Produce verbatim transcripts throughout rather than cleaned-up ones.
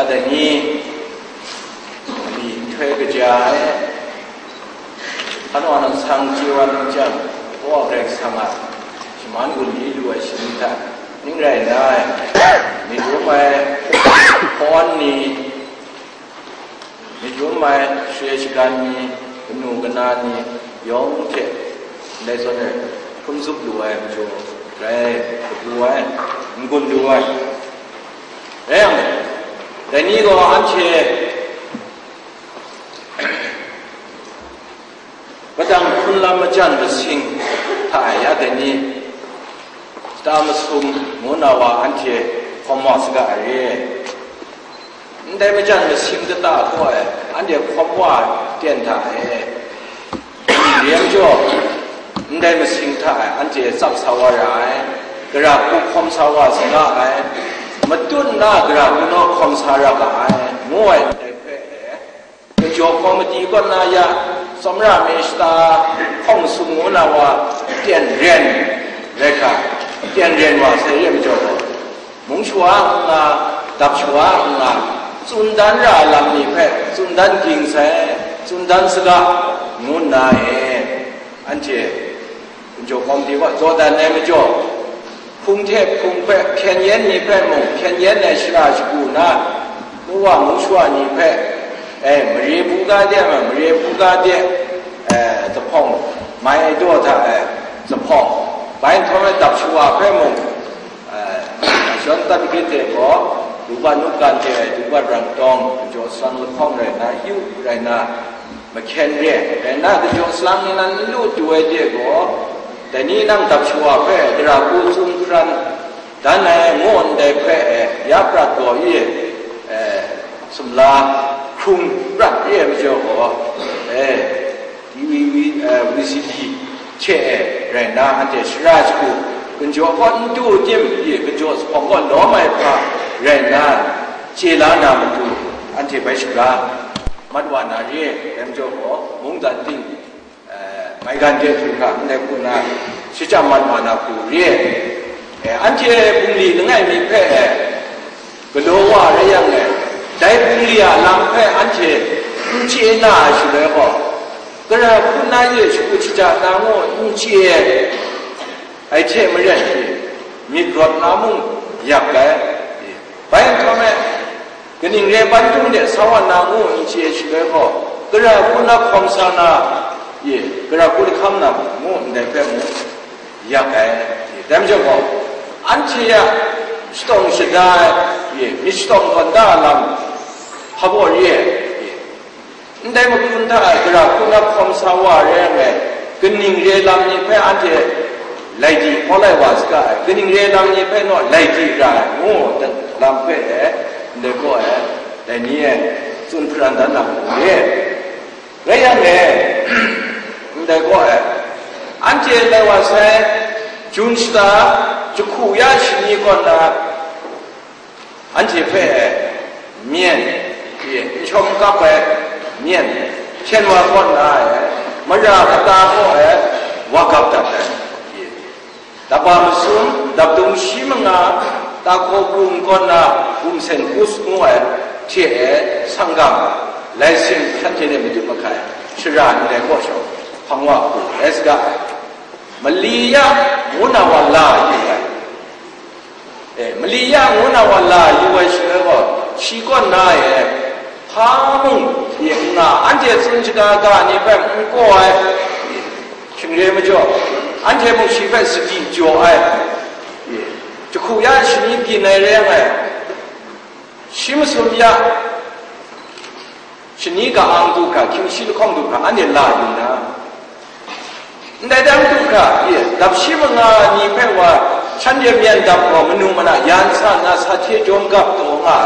Dai ni, li nhtoi kaja ai, hkan wa nang sang chye wa nang jang, Kawa Karai Kasang a shaman gun li lu ai sharin hta, ning rai nna, myit rum ai hkawn ni, myit rum ai share shagan ni, kanu kana ni yawng hte ndai zawn e hkrum zup lu ai majaw, grai kabu ai, n-gun lu ai. Rai yang, dai ni gaw anhte padang hpun lam majan masing hta e ya dai ni, shata masum ngu na wa anhte hkawm wa saga ai re. Ndai majan masing kata gaw e, anhte hkawm wa ten hta e. Yen jaw, ndai masing hta e anhte tsap sa wa ra ai, gara hku hkawm sa wa saga ai, matut nna gara hku naw hkawm sa ra ga ai, ngu ai ndai hpe e, Kajaw Komiti kaw na ya, tsawmra mi shata hkawng sum ngu na wa, tyen ren rai hkra, tyen ren wa sai re majaw gaw, mung shawa n nga, dap shawa n nga, tsun dan ra ai lam ni hpe tsun dan ging sai, tsun dan saga, ngu nna e, anhte Kajaw Komiti kaw jaw dan ai majaw, hpung hte hpung hpe hpyen yen ni hpe mung hpyen yen ai shara shagu na, nu wa mung shawa ni hpe, e, mare buga de ma, mare buga de, e, zuphpawng, mai daw hta e, zuphpawng, bai nhtawm e dap shawa hpe mung, e, shawng tat grit de gaw, duba nup gan de ai duba rang tawng, jaw san lahkawng rai na, yu rai na, mahkyen re, rai na, kajaw salang ni nan n lu tu ai de gaw, dai ni nang dap shawa hpe gara hku tsun hkran dan ai ngu ndai hpe, e, ya prat gaw i, e, sumla hkrung prat i ai majaw gaw, e, wi, wi, e, wi si di hte e rai nna, anhte shara shagu ginjaw kaw n du tim i, ginjaw zuphpawng kaw lawm ai hpa rai nna, chye la na matu, anhte bai shaga mat wa na re, dai majaw gaw, mungdan ting, e, maigan de hkru hkra ndai hku nna shachyam mat wa na hku re. E, anhte bungli langai mi hpe, e, galaw wa rai yang, e, dai bungli a lam hpe anhte n chye na ai shaloi gaw, gara hku na ye shagu shaja na ngu n chye ai hte maren, myit rawt na mung yak ai. Bai nhtawm e, kaning re ban htung de sa wa na ngu n chye shaloi gaw, gara hku na hkawm sa na, ye, gara hku lahkam na ngu ndai hpe mung yak ai. Dai majaw gaw, anhte a shatawng shada ai, ye, myit shatawng gawn da ai lam hpa baw re ai. Ndai mahkun hta e gara hku na hkawm sa wa re ai, kaning re lam ni hpe anhte lai di hkaw lai wa saga ai, kaning re lam ni hpe naw lai di ra ai, ngu lam hpe e, ndai gaw e, dai ni e tsun hparan dan na hku re. Rai yang e, ndai gaw e, anhte lai wa sai, Jun shata, jahku ya shani kaw na, anhte hpe myen, n shawm kap ai myen, hpyen wa kaw na ai, mara kata kaw ai, wa gap dat ai. Daba masum, dapdung shi manga, Tako Krum kaw na, Gumsen Kus ngu ai hte e, sanggam, lai sing shanhte de madit mahkai, shara ndai kaw shawng, hpang wa hku rai saga ai. Mali ya ngu na wa la yu ai. E, Mali ya ngu na wa la yu ai shaloi gaw, shi kaw na e, hpa mung, ye n nga, anhte tsun shaga ga ni hpe n kaw ai, shingre majaw, anhte mung shi hpe sadi jaw ai, ye, jahku ya shani byin ai re yang ai, shi masum ya, shani ka-ang du hkra, hkying shi lahkawng du hkra, anhte la yu na, ndai dang du hkra, ye, dap shi manga ni hpe wa, shanhte myen dap gaw, manu mana yan sa nna, sa hte jawm gap taw nga,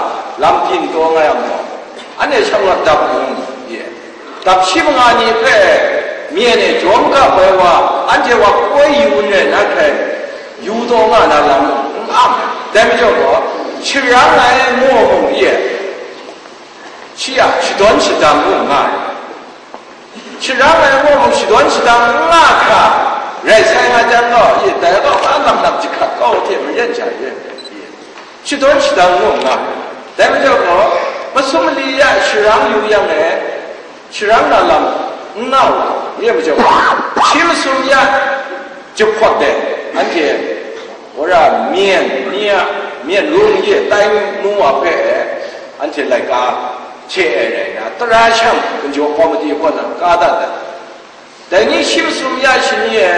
lam byin taw nga yang gaw, anhte shawng lat dap mung, ye, dap shi manga ni hpe myen e jawm gap ai wa, anhte wa poi yu n rai na hkrai, yu taw nga na lam mung n am. Dai majaw gaw, shara ai ngu mung, ye, shi a shadawn shadang ngu nga ai. Shara ai ngu mung shadawn shadang n nga hkra, rai sai nga jang gaw, ye, dai gaw, a lam lam jahkrat kau hte maren sha ye, shadawn shadang ngu nga ai. Dai majaw gaw, Masum mali ya sharang yu yang e, sharang na lam n nga u, ye majaw, shi masum ya jahpawt de, anhte, wora myen ni a, myen rung ye tai mu a hpe, anhte laika hte e rai nna, tara sham ginjaw kawmati kaw na ka dat ai. Dai ni shi masum ya shani e,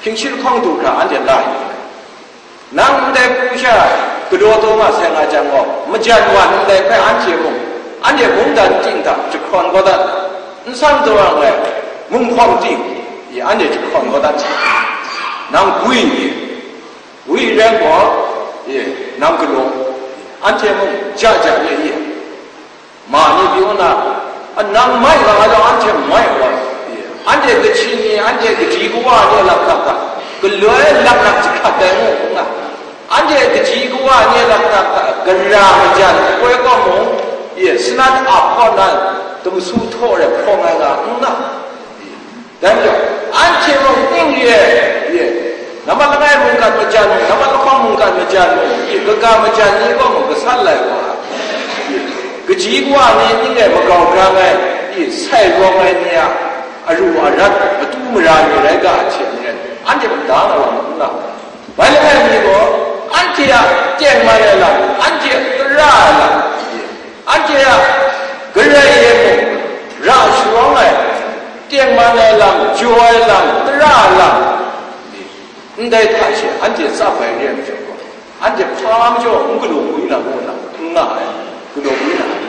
hkying shi lahkawng du hkra anhte la yu ai. Nang ndai hku sha galaw taw nga sai nga jang gaw, majan wa ndai hpe anhte mung, anhte mungdan ting hta jahkrawn kau dat, n sang daw ai mung hpawng ting, i, anhte jahkrawn kau dat. Nang gwi, gwi rai gaw, i, nang galaw, anhte mung ja ja ye i. Ma ni pyi nna, a, nang mai nga nga jang, anhte mai wa, anhte kachyi ni, anhte kaji kawa ni laknak hta, galoi laknak jahkrat ai mu n nga, anhte kaji kawa ni laknak hta, gara majan, koi kaw mung, ye, sanat ap kaw na, damsu htaw rai hprawng ai nga n nga. Dai majaw, anhte mung ning re ai, ye, nambat langai mungkan majan, nambat lahkawng mungkan majan, ye, kaga majan ni gaw mung gasat lai wa, ye, kaji kawa ni ning e magau grang ai, ye, sai rawng ai ni a aru arat, matu mara ni rai ga ai hte maren, anhte mada na wa mung n nga. Bai langai mi gaw, anhte a tengman ai lam, anhte a tara ai lam, anhte a garai e mung ra sharawng ai, tengman ai lam, jaw ai lam, tara ai lam, ndai hta she anhte tsap ai re ai majaw gaw, anhte hpa majaw n galaw bwi na, n nga ai, galaw bwi na ai.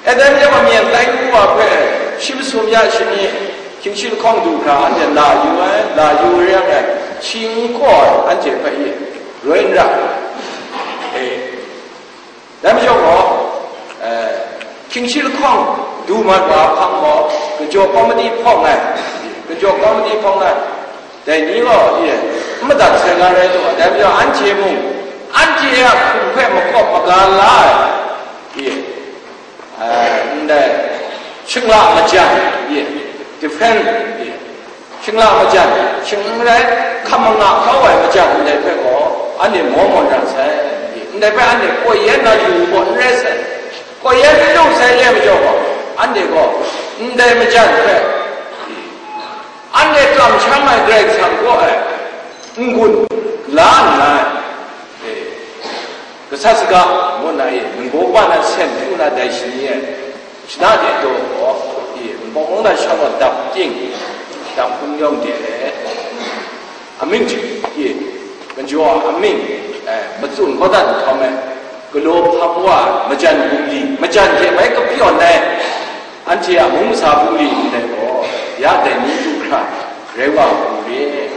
E dai majaw, amyen tai ngu wa hpe shi masum ya shani, hkying shi lahkawng du hkra anhte la yu ai, la yu re yang ai, shi n kaw ai, anhte hpe i, roi n ra ai. E, dai majaw gaw, e, hkying shi lahkawng du mat wa hpang gaw, ginjaw kawmati hpawng ai, ginjaw kawmati hpawng ai, dai ni gaw, i, n madat sai nga rai taw, dai majaw anhte mung, anhte a hkum hpe makawp maga la ai, i, Ai, ndai, shingla majan, ye, defend, ye, shingla majan, shing n rai, hkam manga kau ai majan ndai hpe gaw, anhte maw mawn ra sai, ye, ndai hpe anhte koi yan na yu gaw n rai sai, koi yan n lu sai re ai majaw gaw, anhte gaw, ndai majan hpe, ye, anhte kamsham ai Karai Kasang kaw ai n-gun la nna, e, gasat saga ngu na e, ningbaw kaba na sen hkru na dai shani e, shana de daw gaw, e, ningbaw mung na shawng gaw dap ting, dap hkun yawng de, amying hte, e, ginjaw a amying, e, matsun kau dat nhtawm e, galaw hpang wa ai majan bungli, majan hte bai kapyawn ai, anhte a mung masa bungli ndai gaw, ya dai ni du hkra rai wa u re.